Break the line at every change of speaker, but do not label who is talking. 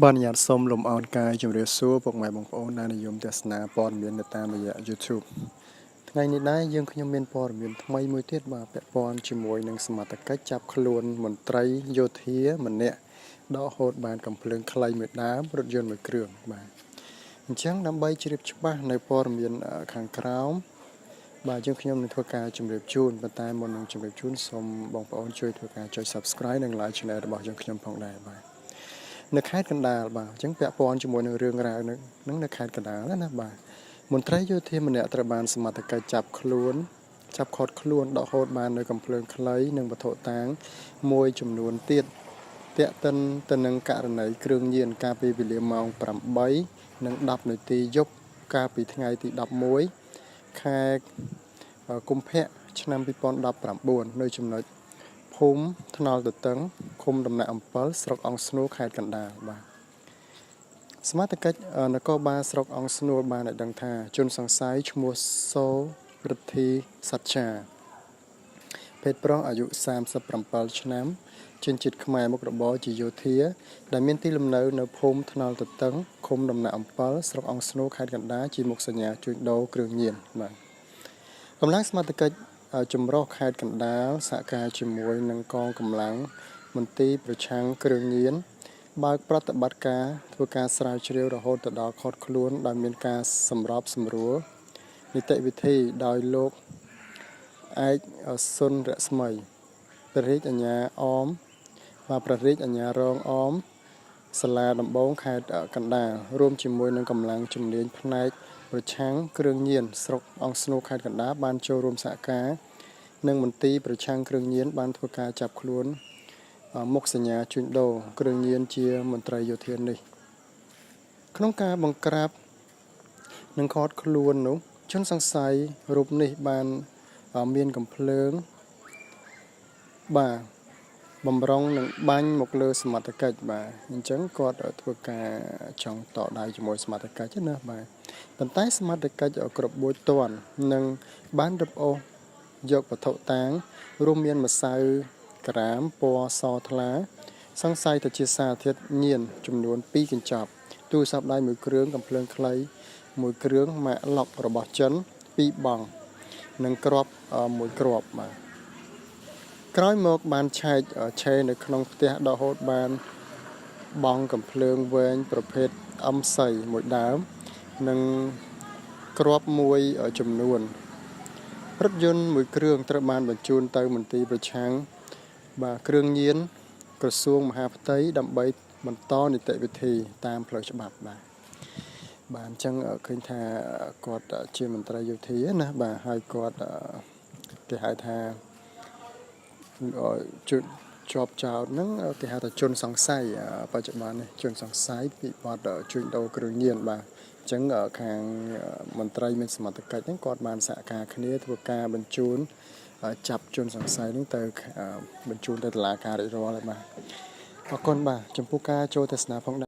បាទអនុញ្ញាតសូមលំអរកាយជម្រាបសួរពុកម៉ែបងប្អូនដែលនិយមទស្សនាព័ត៌មាននៅតាមរយៈ YouTube ថ្ងៃនេះដែរយើងខ្ញុំមានព័ត៌មានថ្មីមួយទៀតបាទពាក់ព័ន្ធជាមួយនឹងសមត្ថកិច្ចចាប់ខ្លួនមន្ត្រីយោធាម្នាក់ដកហូតបានកំភ្លើងខ្លីមួយដើមរថយន្តមួយគ្រឿងបាទអញ្ចឹងដើម្បីជ្រាបច្បាស់នៅព័ត៌មានខាងក្រោមបាទយើងខ្ញុំនឹងធ្វើការជម្រាបជូនប៉ុន្តែមុននឹងជម្រាបជូនសូមបងប្អូនជួយធ្វើការចុច Subscribe និង Like Channel របស់យើងខ្ញុំផងដែរបាទនៅខេត្តកណ្ដាលបាទអញ្ចឹងពាក់ព័ន្ធជាមួយនឹងរឿងរ៉ាវនឹងនៅខេត្តកណ្ដាលណាបាទមន្ត្រីយោធាម្នាក់ត្រូវបានសមត្ថកិច្ចចាប់ខ្លួនចាប់ឃាត់ខ្លួនដកហូតបាននៅកំភ្លើងខ្លីនិងវត្ថុតាងមួយចំនួនទៀតទាក់ទិនទៅនឹងករណីគ្រឿងញៀនកាលពីវេលាម៉ោង8និង10នាទីយប់កាលពីថ្ងៃទី11ខែកុម្ភៈឆ្នាំ2019នៅចំណុចភូមិថ្នល់ទទឹងឃុំដំណាក់អំពិលស្រុកអង្គស្នួលខេត្តកណ្ដាលបាទសមត្ថកិច្ចនគរបាលស្រុកអង្គស្នួលបានឲ្យដឹងថាជនសង្ស័យឈ្មោះសូរិទ្ធីសច្ចាភេទប្រុសអាយុ37ឆ្នាំជនជាតិខ្មែរមុខរបរជាយោធា ដែលមានទីលំនៅនៅភូមិថ្នល់ទទឹងឃុំដំណាក់អំពិលស្រុកអង្គស្នួលខេត្តកណ្ដាលជាមុខសញ្ញាជួញដូរគ្រឿងញៀនបាទកម្លាំងសមត្ថកិច្ចចម្រុះខេត្តកណ្ដាលសហការជាមួយនឹងកងកម្លាំងមន្ទីរប្រឆាំងគ្រឿងញៀនបើកប្រតិបត្តិការធ្វើការស្រាវជ្រាវរហូតទៅដល់ឃាត់ខ្លួនដោយមានការសម្របសម្រួលនីតិវិធីដោយលោកឯកសុនរស្មីព្រះរាជអាជ្ញាអមបាទព្រះរាជអាជ្ញារងអមសាលាដំបងខេត្តកណ្ដាលរួមជាមួយនឹងកម្លាំងជំនាញផ្នែកប្រឆាំងគ្រឿងញៀនស្រុកអង្គស្នួលខេត្តកណ្ដាលបានចូលរួមសហការនិងមន្ទីរប្រឆាំងគ្រឿងញៀនបានធ្វើការចាប់ខ្លួនមុខសញ្ញាជួញដូរគ្រឿងញៀនជាមន្ត្រីយោធានេះក្នុងការបង្ក្រាបនិងឃាត់ខ្លួននោះជនសង្ស័យរូបនេះបានមានកំភ្លើងបាទបំរុងនឹងបាញ់មកលើសមត្ថកិច្ចបាទអញ្ចឹងគាត់ធ្វើការចង់តដៃជាមួយសមត្ថកិច្ចណាបាទប៉ុន្តែសមត្ថកិច្ចគ្រប់បួចតន់និងបានរឹបអូសយកវត្ថុតាងរួមមានម្សៅក្រាមពណ៌សថ្លា សង្ស័យទៅជាសារធាតុញៀនចំនួន2កញ្ចប់ទូរស័ព្ទដៃមួយគ្រឿងកំភ្លើងខ្លីមួយគ្រឿងម៉ាកឡុករបស់ចិន2បង់និងគ្រាប់មួយគ្រាប់បាទក្រោយមកបានឆែកឆេរនៅក្នុងផ្ទះដកហូតបានបង់កំភ្លើងវែងប្រភេទ M4 មួយដើមនិងគ្រាប់មួយចំនួនរថយន្តមួយគ្រឿងត្រូវបានបញ្ជូនទៅមន្ទីរប្រឆាំងបាទគ្រឿងញៀនក្រសួងមហាផ្ទៃដើម្បីបន្តនីតិវិធីតាមផ្លូវច្បាប់បាទបាទអញ្ចឹងឃើញថាគាត់ជាមន្ត្រីយោធាណាបាទហើយគាត់គេហៅថាជាប់ចោតហ្នឹងគេហៅថាជនសង្ស័យបច្ចុប្បន្ននេះជនសង្ស័យពីបទជួញដូរគ្រឿងញៀនបាទអញ្ចឹងខាងមន្ត្រីមានសមត្ថកិច្ចហ្នឹងគាត់បានសហការគ្នាធ្វើការបញ្ជូនចាប់ជនសង្ស័យហ្នឹងទៅបញ្ជូនទៅតុលាការរួចរាល់ហើយបាទអរគុណបាទចំពោះការចូលទស្សនាផងដែរ។